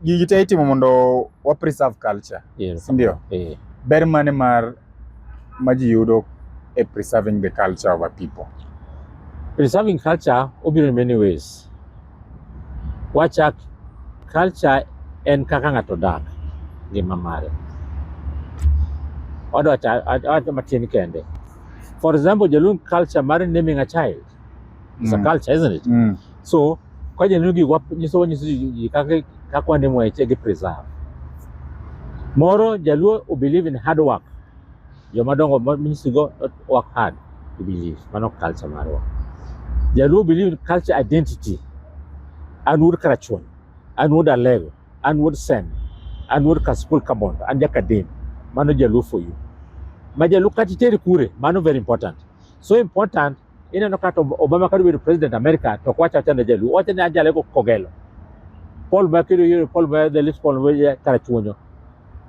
Gigi te itimo mondo wa preserve culture. Yes. Ndio. Ber mane mar ma ji yudo e preserving the culture of a people? Preserving culture obiro in many ways. Wachak culture en kaka ng'ato dak ngima mare. Odwa wacho matin kende. For example, Jaluo culture mar naming a child. It's a culture, isn't it? So, kwa Jaluo gi nyiso wanyiso ji kaka kaka wanemo weche gi preserve. Moro Jaluo believe in hard work. Joma dongo manyisogo work hard to believe. Mano culture marwa. Jaluo believe in culture identity. An wuod Karachuonyo, an wuod Alego, an wuod Sem, an wuod Kasipul Kabondo, an Jakadem. Mano Jaluo for you. Ma Jaluo kata iteri kure, mano very important. So important, ineno kata Obama kata obedo president America to ok wach awacha ni Jaluo, owacho ni an Jalego Kogelo. Paul Makiro yore Paul ma the list Paul ma Karachuonyo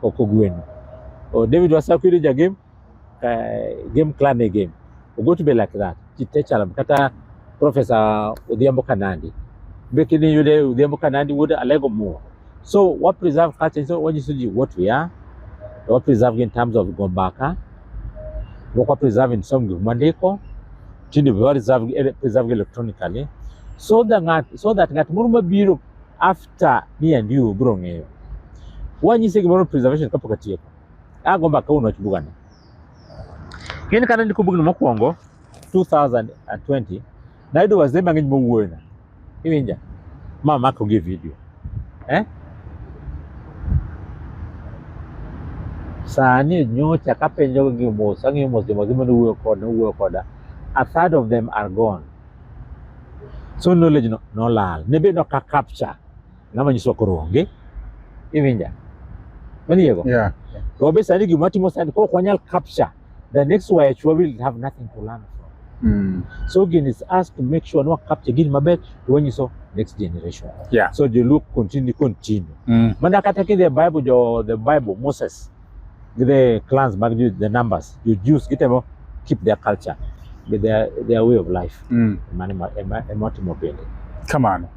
Kogweno. O David Wasako yudo jagem game clan e game. Ogo to be like that. Ji te chalo kata Professor Odhiambo Kanandi. Be kini yude Odhiambo Kanandi wuod Alego Muo. So wa preserve culture so wanyiso ji what we are. Wa preserve in terms of gombaka. Wa preserve in some gik mandiko. Tinde be wa preserve electronically. So that ng'at moro mabiro after me and you biro ng'eyo. Wanyise gimoro preservation kapok atieko. Ago mbaka kawuono wach bugani. Ng'eni kane andiko bugni mokwongo 2020 nayudo wazee mang'eny mowuoyona. Iwinja? Ma mako gi video. Eh? Sani nyocha kapenjo gi mos, ang'iyo mos joma mane wuoyo koda, wuoyo koda. A third of them are gone. So knowledge no nolal. Ne be nok a capture. Ng'ama nyiso koro onge. Iwinja? Maniego? Yeah. To be sani gima timo sani kok wanyal capture. The next wayach will have nothing to learn from. So gini is us to make sure no capture gini maber to wanyiso next generation. Yeah. So joluo continue. Mana kata ki the Bible jo the Bible Moses the clans mag the numbers jo Jews gitemo keep their culture with their way of life. Mano ema timo bende. Kamano.